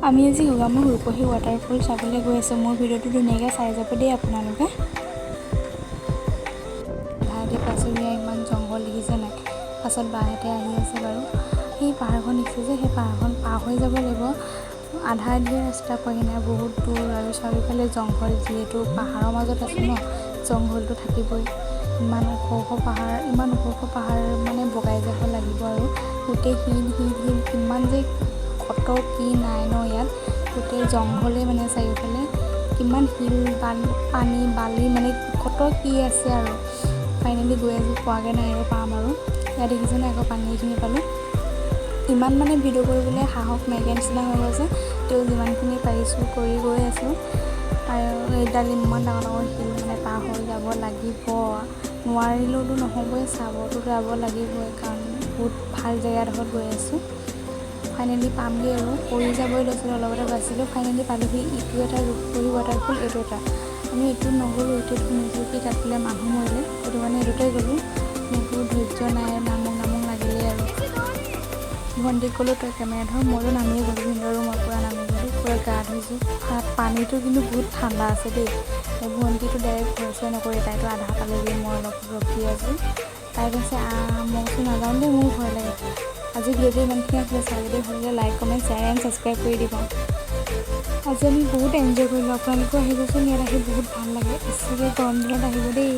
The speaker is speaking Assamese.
আমি আজি গোগামুখ ৰূপহী ৱাটাৰফল চাবলৈ গৈ আছোঁ। মোৰ ভিডিঅ'টো ধুনীয়াকৈ চাই যাব দেই আপোনালোকে। আধাতে পাইছোঁ। এয়া ইমান জংঘল দেখিছে নাই? পাছত বাহঁতে আহি আছে বাৰু। সেই পাহাৰখন দেখিছে যে, সেই পাহাৰখন পাৰ হৈ যাব লাগিব। আধা আধি ৰাস্তা পোৱাহি নাই, বহুত দূৰ আৰু চাৰিওফালে জংঘল। যিহেতু পাহাৰৰ মাজত আছোঁ ন, জংঘলটো থাকিবই। ইমান ওখ ওখ পাহাৰ, ইমান ওখ ওখ পাহাৰ মানে বগাই যাব লাগিব। আৰু গোটেই শিল শিল শিল, কিমান যে কত কি নাই ন ইয়াত। গোটেই জংঘলেই মানে চাৰিওফালে। কিমান শিল, বালি, পানী, বালি, মানে কত কি আছে। আৰু ফাইনেলি গৈ আছোঁ, পোৱাগৈ নাই আৰু পাম। আৰু ইয়াত দেখিছে নাই, আকৌ পানী এইখিনি পালোঁ। ইমান মানে ভিডিঅ' কৰিবলৈ সাহস নাইকিয়া নিচিনা হৈ গৈছে। তেওঁ যিমানখিনি পাৰিছোঁ কৰি গৈ আছোঁ। আৰু এইডাল ইমান ডাঙৰ ডাঙৰ শিল মানে পাৰ হৈ যাব লাগিব। নোৱাৰিলেওতো নহ'বই, চাবতো যাব লাগিবই, কাৰণ বহুত ভাল জেগা এডোখৰত গৈ আছোঁ। ফাইনেলি পামগৈ আৰু। পৰি যাবই লৈছিলোঁ, অলপতে বাচিলোঁ। ফাইনেলি পালোহি। ইটো এটা ৰূপহী ৱাটাৰফল, এইটো এটা। আমি এইটোত নগ'লোঁ। এইটোত শুনিছোঁ কি তাত বোলে মানুহ মৰিলে, সেইটো কাৰণে এইটোতে গ'লোঁ। মোৰতো ধৈৰ্য নাই, নামো নামো লাগিলেই। আৰু ভণ্টিক ক'লোঁ, তই কেমেৰা ধৰ। ময়ো নামিয়ে গ'লোঁ। ভিনদেউ আৰু মই পূৰা নামি গ'লোঁ, পূৰা গা ধুইছোঁ। পানীটো কিন্তু বহুত ঠাণ্ডা আছে দেই। ভণ্টিটো ডাইৰেক্ট ভয় চয় নকৰে, তাইতো আধা পালেগৈ। মই অলপ ৰখি আছোঁ। তাই কৈছে, মই কৈছোঁ, নাযাওঁ দেই, মোৰ ভয় লাগে। আজি ভিডিঅ'টো ইমানখিনি আছিলে। চাই যদি ভাল লাগে, like, comment, share and subscribe কৰি দিব। আজি আমি বহুত এনজয় কৰিলোঁ। আপোনালোকেও আহিবচোন, ইয়াত আহি বহুত ভাল লাগে। বেছিকৈ গৰম দিনত আহিব দেই।